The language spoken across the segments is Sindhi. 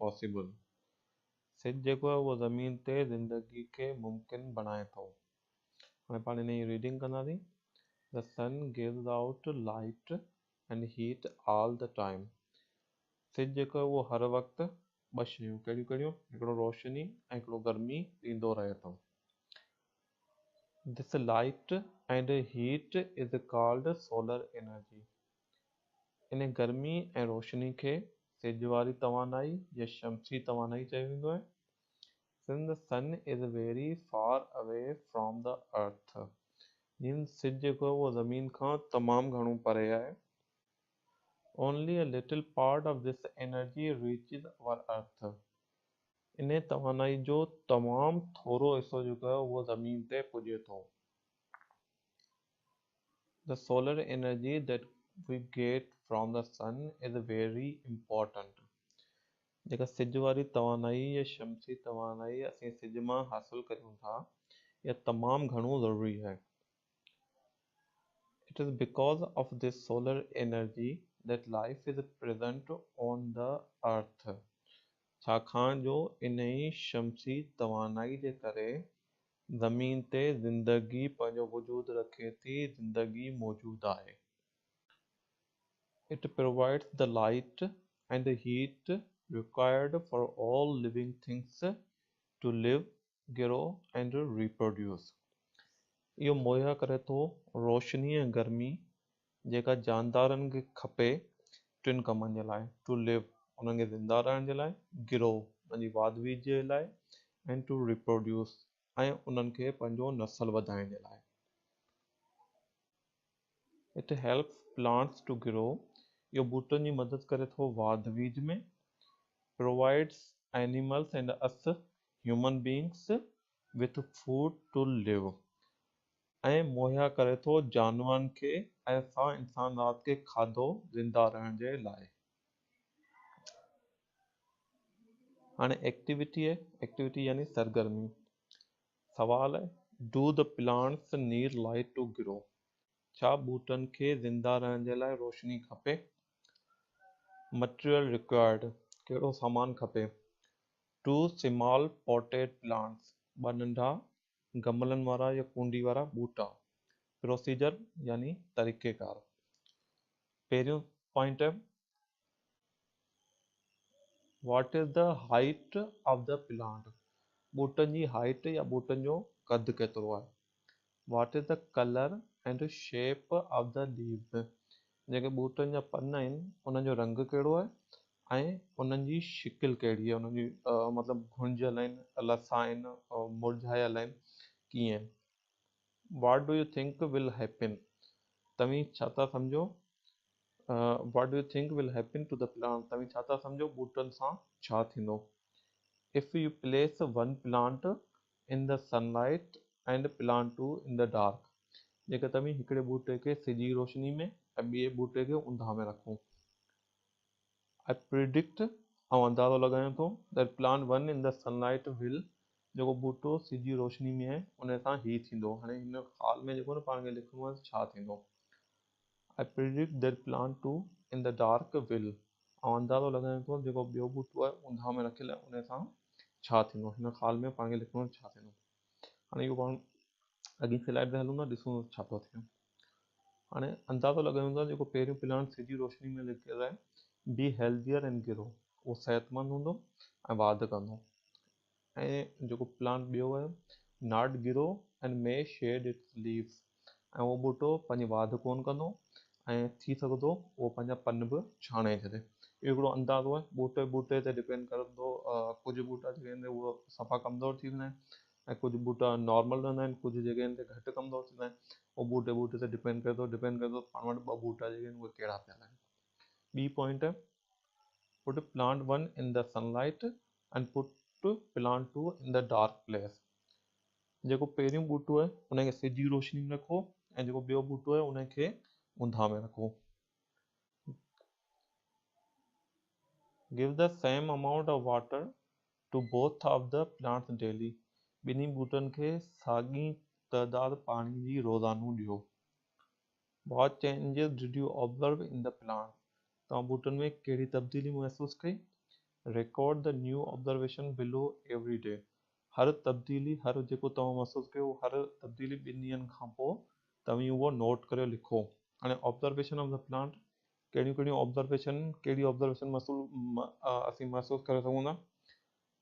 possible. سج جيڪو آهي اهو زمين تي زندگي کي ممڪن بڻائي ٿو. هاڻي پاڻ ان جي ريڊنگ ڪنداسين. The sun gives out light and heat all the time. سج جيڪو آهي اهو هر وقت ٻه شيون ڪهڙيون ڪهڙيون هڪڙو روشني ۽ هڪڙو گرمي ڏيندو رهي ٿو. This light and heat is called solar energy. ان گرمي ۽ روشني کي سج واري توانائي يا شمسي توانائي چيو ويندو آهي. Since the sun is very far away from the earth. جيئن سج جيڪو آهي اهو زمين کان تمام گهڻو پري آهي. Only a little part of this energy reaches our earth. انهيء توانائي جو تمام ٿورو حصو جيڪو آهي اهو زمين تي پڄي ٿو. The solar energy that we get from the sun is very important. جيڪا سج واري توانائي يا شمسي توانائي اسين سج مان حاصل ڪريون ٿا اها تمام گهڻو ضروري آهي. It is because of this solar energy that life is present on the earth. ڇاڪاڻ جو انهي شمسي توانائي جي ڪري زمين تي زندگي پنهنجو وجود رکي ٿي، زندگي موجود آهي. It provides the light and heat required for all living things to live, grow and reproduce. اهو مهيا ڪري ٿو روشني ۽ گرمي جيڪا جاندارن کي کپي ٽن ڪمن جي لاء، To live، انهن کي زنده رهڻ جي لاء، Grow، انهن جي واڌ ويجهه جي لاء ۽ To reproduce، ۽ انهن کي پنهنجو نسل وڌائڻ جي لاء. It helps plants to grow، اهو ٻوٽن جي مدد ڪري ٿو واڌ ويجهه ۾، Provides animals and us human beings with food to live، ۽ مهيا ڪري ٿو جانورن کي ۽ اسان انسان ذات کي کاڌو زنده رهڻ جي لاء. هاڻي ايڪٽيوٽي آهي، ايڪٽيوٽي يعني سرگرمي. سوال آهي، Do the plants need light to grow؟ ڇا ٻوٽن کي زنده رهڻ جي لاء روشني کپي؟ Material required، ڪهڙو سامان کپي؟ Two small potted plants، ٻه ننڍا گملن وارا يا ڪونڊي وارا ٻوٽا. پروسيجر يعني طريقيڪار. پهريون point, What is the height of the plant؟ ٻوٽن جي هائيٽ يا ٻوٽن جو قد ڪيترو آهي. What is the color and shape of the leaves؟ جيڪي ٻوٽن جا پن آهن انهن جو رنگ ڪهڙو آهي ۽ انهن جي شڪل ڪهڙي آهي، انهن جي مطلب گهنجيل آهن، لسا آهن، مرجهايل آهن، ڪيئن آهن. What do you think will happen؟ توهين ڇا ٿا سمجهو What do you think will happen to the plant؟ توهين ڇا ٿا سمجهو ٻوٽن سان ڇا ٿيندو. If you place one plant in the sunlight and plant two in the dark، جيڪڏهن توهين هڪڙي ٻوٽي کي سج جي روشني ۾ ۽ ٻئي ٻوٽي کي اونداهه ۾ رکو. I predict، آئون اندازو لڳايان ٿو، that plant one in the sunlight will، جيڪو ٻوٽو سج جي روشني ۾ آهي ان سان هي ٿيندو. هاڻي هن خال ۾ جيڪو نه پاڻ کي لکڻو آهي ته ڇا ٿيندو. I predict that plant two in the dark will، آئون اندازو لڳايان ٿو جيڪو ٻيو ٻوٽو آهي اونداهه ۾ رکيل آهي ان سان ڇا ٿيندو. هن خال ۾ پاڻ کي لکڻو آهي ڇا ٿيندو. هاڻي اهو پاڻ اڳين سلائيڊ تي هلون ٿا ڏسون ٿا ڇا ٿو ٿئي. هاڻي اندازو لڳايون ٿا جيڪو پهريون پلانٽ سج جي روشني ۾ لکيل آهي بي هيلديئر اينڊ گرو اهو صحتمند هوندو ۽ واڌ ڪندو ۽ جيڪو پلانٽ ٻيو آهي not grow and may shed its leaves ۽ اهو ٻوٽو پنهنجي واڌ ڪونه ڪندو ۽ ٿي سگهندو اهو پنهنجا پن به ڇاڻي ڇڏي. اهو هڪڙو اندازو آهي ٻوٽي ٻوٽي تي ڊپينڊ ڪندو ڪجهه ٻوٽا جيڪي آهن اهي صفا ڪمزور ٿي ويندا آهن ۽ ڪجهه ٻوٽا نارمل رهندا آهن ڪجهه جيڪي آهن گهٽ ڪمزور ٿيندا آهن اهو ٻوٽي ٻوٽي تي ڊپينڊ ڪري ٿو ڊپينڊ ڪري ٿو پاڻ وٽ ٻه ٻوٽا جيڪي آهن اهي ڪهڙا پيل آهن. ٻي point put plant one in the sunlight and put plant two in the dark place جيڪو پهريون ٻوٽو آهي ان کي سج جي روشني ۾ رکو ۽ جيڪو ٻيو ٻوٽو آهي ان کي اونداهه ۾ رکو. Give the same amount of water to both of the plants daily ٻنهي ٻوٽن کي ساڳي تعداد پاڻي جي روزانو ڏيو. What changes did you observe in the plants? توهان ٻوٽن ۾ ڪهڙي تبديلي محسوس ڪئي؟ Record the new observation below every day. هر تبديلي هر جيڪو توهان محسوس ڪيو هر تبديلي ٻن ڏينهن کان پوء توهين اهو نوٽ ڪريو لکو. هاڻي آبزرويشن آف the plant ڪهڙيون ڪهڙيون آبزرويشن ڪهڙي آبزرويشن محسول اسين محسوس ڪري سگهون ٿا.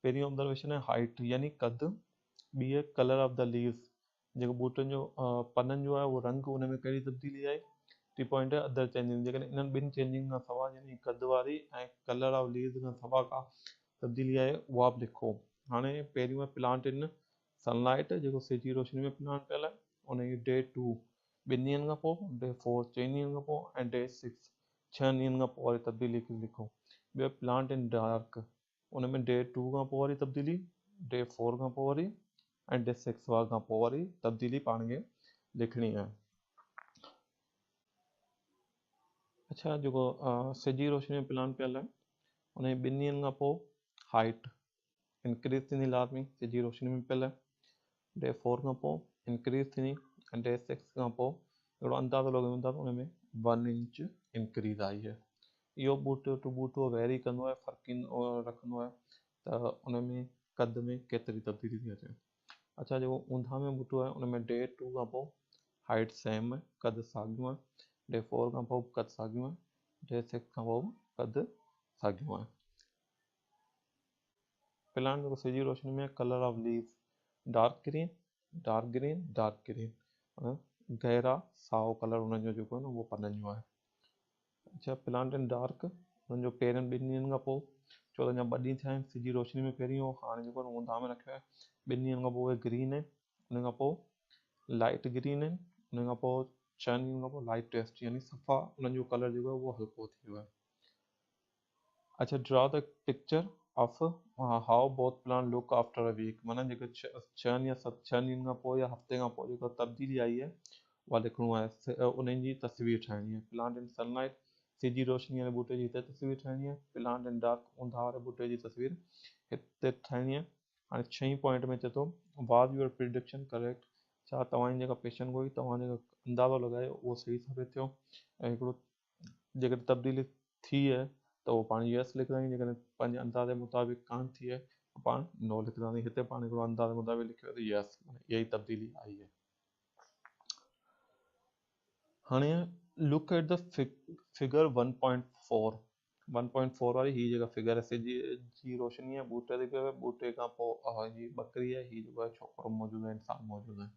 پهرين آبزرويشن آهي هائيٽ يعني قد، ٻي آهي ڪلر آف the leaves جيڪو ٻوٽن جو پنن جو آهي اهو رنگ ان ۾ ڪهڙي تبديلي آئي. ٽي پوائنٽ آهي ادر چينجنگ جيڪڏهن انهن ٻن چينجنگ کان سواء يعني قد واري ۽ ڪلر آف ليوز کان سواء ڪا تبديلي آهي اها به لکو. هاڻي پهريون آهي پلانٽ ان سن لائيٽ جيڪو سج جي روشني ۾ پلانٽ پيل آهي ان جي ڊي 2 ٻن ڏينهن کان پوء، ڊي 4 چئن ڏينهن کان پوء ۽ ڊي 6 ڇهن ڏينهن کان پوء واري تبديلي کي لکو. ٻيو پلانٽ ان ڊارڪ ان ۾ ڊي 2 کان پوء واري تبديلي، ڊي 4 کان پوء واري ۽ ڊي 6 کان پوء واري تبديلي پاڻ کي لکڻي آهي. اڇا جيڪو سج جي روشني ۾ پلان پيل آهي ان جي ٻن ڏينهن کان پوء هائيٽ انڪريز ٿيندي لازمي سج جي روشني ۾ پيل آهي. ڊي 4 کان پوء انڪريز ٿيندي ۽ ڊي 6 کان پوء هڪڙو اندازو لڳايون ٿا ته ان ۾ 1 انچ انڪريز آئي آهي. اهو ٻوٽو ٽو ٻوٽو ويري ڪندو آهي، فرق رکندو آهي ته ان ۾ قد ۾ ڪيتري تبديلي ٿي اچي. اڇا جيڪو اونداهه ۾ ٻوٽو آهي ان ۾ ڊي 2 کان پوء هائيٽ سيم آهي، قد ساڳيو آهي. ڊي 4 کان پوء به قد ساڳيو آهي، ڊي 6 کان پوء به قد ساڳيو آهي. پلانٽ جيڪو سج جي روشني ۾ colour of leaves dark green, dark green, dark green گهرا سائو ڪلر انهن جو جيڪو آهي نه اهو پنن جو آهي. اڇا پلانٽ ان ڊارڪ انهن جو پهرين ٻن ڏينهن کان پوء ڇو ته اڃا ٻه ڏينهن ٿيا آهن سج جي روشني ۾ پهرين هو هاڻي جيڪو آهي اونداهه ۾ رکيو آهي. ٻن ڏينهن کان پوء اهي گرين آهن، ان کان پوء لائٽ گرين آهن، ان کان پوء ڇهن ڏينهن کان پوء لائٽ ٽيسٽ يعني صفا انهن جو ڪلر جيڪو آهي اهو هلڪو ٿي ويو آهي. اڇا draw the picture of how both plant look after a week معنيٰ جيڪو ڇهن يا ست ڇهن ڏينهن کان پوء يا هفتي کان پوء جيڪا تبديلي آئي آهي اها لکڻو آهي انهن جي تصوير ٺاهڻي آهي. پلانٽ ان سن لائيٽ سج جي روشني واري ٻوٽي جي هتي تصوير ٺاهڻي آهي. پلانٽ ان ڊارڪ اونداهه واري ٻوٽي جي تصوير هتي ٺاهڻي آهي. هاڻي ڇهين پوائنٽ ۾ چئي ٿو واز your prediction correct ڇا توهان جي جيڪا پيشن گوئي توهان جيڪو اندازو لڳايو اهو صحيح ثابت ٿيو ۽ هڪڙو جيڪڏهن تبديلي ٿي آهي ته اهو پاڻ يس لکنداسين جيڪڏهن پنهنجي اندازي مطابق ڪانه ٿي آهي ته پاڻ نو لکنداسين. هتي پاڻ هڪڙو اندازي مطابق لکيو ته يس معنيٰ اها ئي تبديلي آئي آهي. هاڻي look at the figure 1.4 1.4 واري هي جيڪا فگر آهي سج جي روشني آهي ٻوٽي تي پيو آهي ٻوٽي کان پوء هي ٻڪري آهي هي جيڪو آهي ڇوڪرو موجود آهي انسان موجود آهي.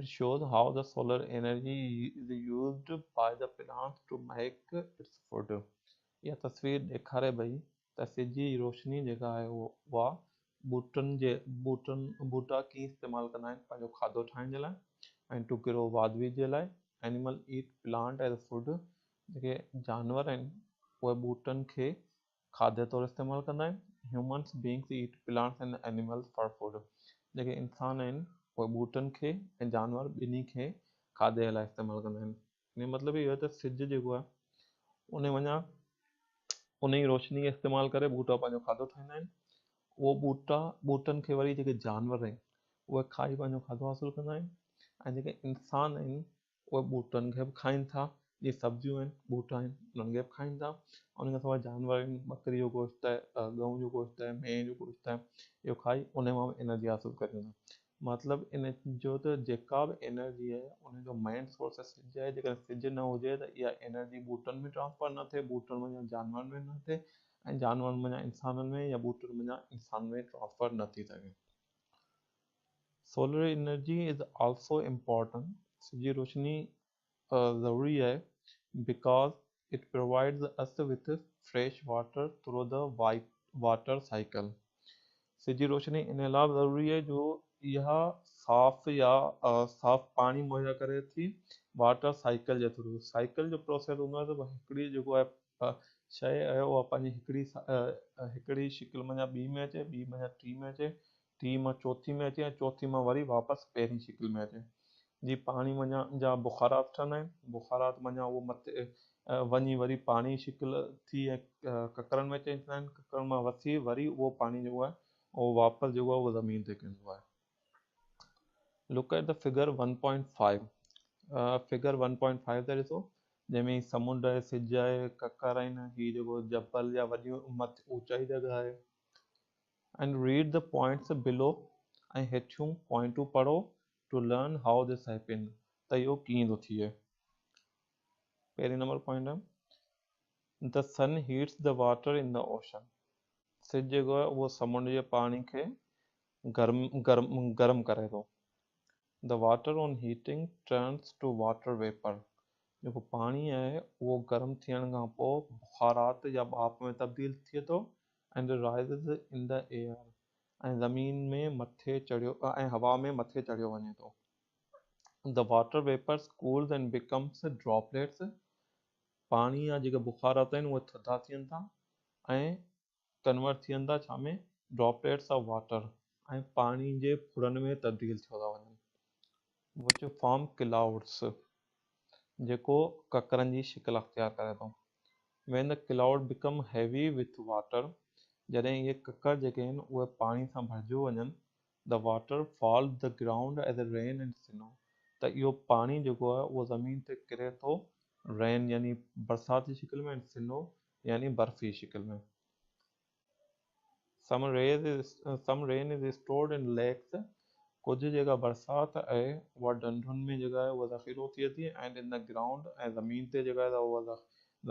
It shows how the solar energy is used by the plants to make its food. اها تصوير ڏيکاري پئي ته سج جي روشني جيڪا آهي اها ٻوٽن جي ٻوٽن ٻوٽا ڪيئن استعمال ڪندا آهن پنهنجو کاڌو ٺاهڻ جي لاء ۽ ٽو گرو واڌويجهه جي لاء. Animal eat plant as food جيڪي جانور آهن اهي ٻوٽن کي کاڌي طور استعمال ڪندا آهن. Humans beings eat plants and animals for food جيڪي انسان آهن اهي ٻوٽن کي ۽ جانور ٻنهي کي کاڌي لاء استعمال ڪندا آهن. ان جو مطلب اهو آهي ته سج جيڪو آهي ان وڃان ان جي روشني کي استعمال ڪري ٻوٽا پنهنجو کاڌو ٺاهيندا آهن. اهو ٻوٽا ٻوٽن کي وري جيڪي جانور آهن اهي کائي پنهنجو کاڌو حاصل ڪندا آهن ۽ جيڪي انسان آهن اهي ٻوٽن کي به کائين ٿا، جيئن سبزيون آهن، ٻوٽا آهن، انهن کي به کائين ٿا. ان کان سواء جانور آهن، ٻڪري جو گوشت آهي، ڳئون جو گوشت آهي، مينهن جو گوشت آهي، اهو کائي ان مان به انرجي حاصل ڪريون ٿا. مطلب ان جو ته جيڪا به انرجي آهي، ان جو مين سورس سج آهي، جيڪڏهن سج نه هجي ته اها انرجي ٻوٽن ۾ ٽرانسفر نه ٿئي، ٻوٽن منجهان جانورن ۾ نه ٿئي ۽ جانورن منجهان انسانن ۾ يا ٻوٽن منجهان انسانن ۾ ٽرانسفر نه ٿي سگهي. Solar energy is also important سج جي روشني ضروري آهي because it provides us with fresh water through the water cycle سج جي روشني ان لاء به ضروري آهي جو اها صاف يا صاف پاڻي مهيا ڪري ٿي واٽر سائيڪل جي ٿرو سائيڪل جو پروسيس هوندو آهي ته هڪڙي جيڪو آهي شيء آهي اها پنهنجي هڪڙي هڪڙي شڪل منجهان ٻي ۾ اچي ٻي منجهان ٽي ۾ اچي ٽي مان چوٿين ۾ اچي ۽ چوٿين مان وري واپس پهرين شڪل ۾ اچي. جي پاڻي منجهان جا بخارات ٺهندا آهن، بخارات منجهان اهو مٿي وڃي وري پاڻي شڪل ٿي ۽ ڪڪرن ۾ چينج ٿيندا آهن، ڪڪرن مان وسي وري اهو پاڻي جيڪو آهي اهو واپس جيڪو آهي اهو زمين تي ڪرندو آهي. Look at the figure 1.5 figure 1.5 تي ڏسو جنهن ۾ سمنڊ آهي، سج آهي، ڪڪر آهن، هي جيڪو جبل يا وڏيون مٿي اوچائي جڳهه آهي. And read the points below ۽ هيٺيون پوائنٽون پڙهو to learn how this happen ته اهو ڪيئن ٿو ٿئي. پهرين نمبر پوائنٽ آهي The sun heats the water in the ocean سج جيڪو آهي اهو سمنڊ جي پاڻي کي گرم گرم گرم ڪري ٿو. The water on heating turns to water vapour جيڪو پاڻي آهي اهو گرم ٿيڻ کان پوء بخارات يا ٻاڦ ۾ تبديل ٿئي ٿو and rises in the air ۽ زمين ۾ مٿي چڙهيو ۽ هوا ۾ مٿي چڙهيو وڃي ٿو. The water vapours cools and becomes droplets پاڻي جا جيڪي بخارات آهن اهي ٿڌا ٿين ٿا ۽ ڪنورٽ ٿين ٿا ڇا ۾ ڊراپليٽس آف واٽر ۽ پاڻي جي ڦڙن ۾ تبديل ٿيو ٿا وڃن وچ فارم ڪلائوڊس جيڪو ڪڪرن جي شڪل اختيار ڪري ٿو when the cloud become heavy with water جڏهن اهي ڪڪر جيڪي آهن اهي پاڻي سان ڀرجيو وڃن the water falls the ground as rain and snow ته اهو پاڻي جيڪو آهي اهو زمين تي ڪري ٿو رين يعني برسات جي شڪل ۾ ۽ سنو يعني برف جي شڪل ۾. Some rays some rain is stored in lakes ڪجهه جيڪا برسات آهي اها ڍنڍن ۾ جيڪا آهي اها ذخيرو ٿئي ٿي and in the ground ۽ زمين تي جيڪا آهي اها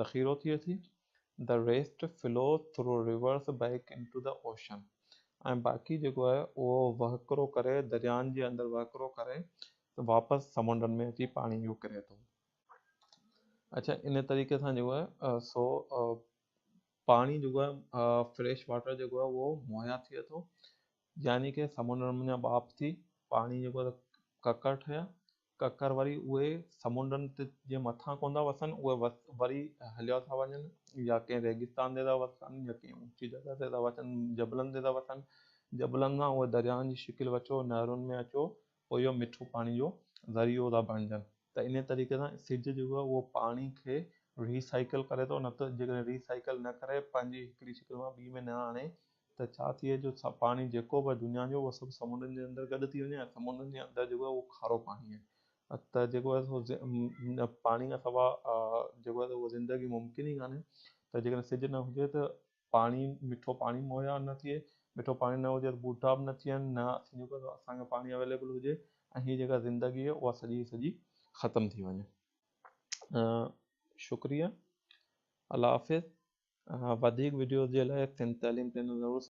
ذخيرو ٿئي ٿي The rest flow through rivers back into the ocean ۽ باقي جيڪو آهي اهو وهڪرو ڪري دريائن جي اندر وهڪرو ڪري واپس سمنڊن ۾ اچي پاڻي اهو ڪري ٿو. اڇا ان طريقي سان جيڪو آهي سو پاڻي جيڪو آهي فريش واٽر جيڪو آهي اهو مهيا ٿئي ٿو يعني کہ سمنڊ منجهان ٻاڦ ٿي پاڻي جيڪو آهي ڪڪر ٺهيا ڪڪر وري اهي سمنڊن تي جي مٿان ڪونه ٿا وسن اهي وري هليا ٿا وڃن يا ڪنهن ريگستان تي ٿا وسن يا ڪنهن اوچي جڳهه تي ٿا وسن جبلن تي ٿا وسن جبلن کان اهي دريائن جي شڪل وٺيو نهرن ۾ اچو پوء اهو مٺو پاڻي جو ذريعو ٿا بڻجن ته انهي طريقي سان سج جيڪو آهي اهو پاڻي کي ري سائيڪل ڪري ٿو نه ته جيڪڏهن ري سائيڪل نه ڪري پنهنجي هڪڙي شڪل مان ٻي ۾ نه آڻي ته ڇا ٿئي جو پاڻي جيڪو به دنيا جو اهو سڀ سمنڊن جي اندر گڏ ٿي وڃي ۽ سمنڊن جي اندر جيڪو آهي اهو کارو پاڻي آهي ته جيڪو آهي سو پاڻي کان سوا جيڪو آهي اهو زندگي ممڪن ئي ڪانهي ته جيڪڏهن سج نه هجي ته پاڻي مٺو پاڻي مهيا نه ٿئي، مٺو پاڻي نه هجي ته ٻوٽا به نه ٿين، نه اسين جيڪو آهي اسان کي پاڻي اويليبل هجي ۽ هي جيڪا زندگي آهي اها سڄي سڄي ختم ٿي وڃي. شڪريه الله حافظ وڌيڪ وڊيوز جي لاء سنڌ تعليم چينل ضرور.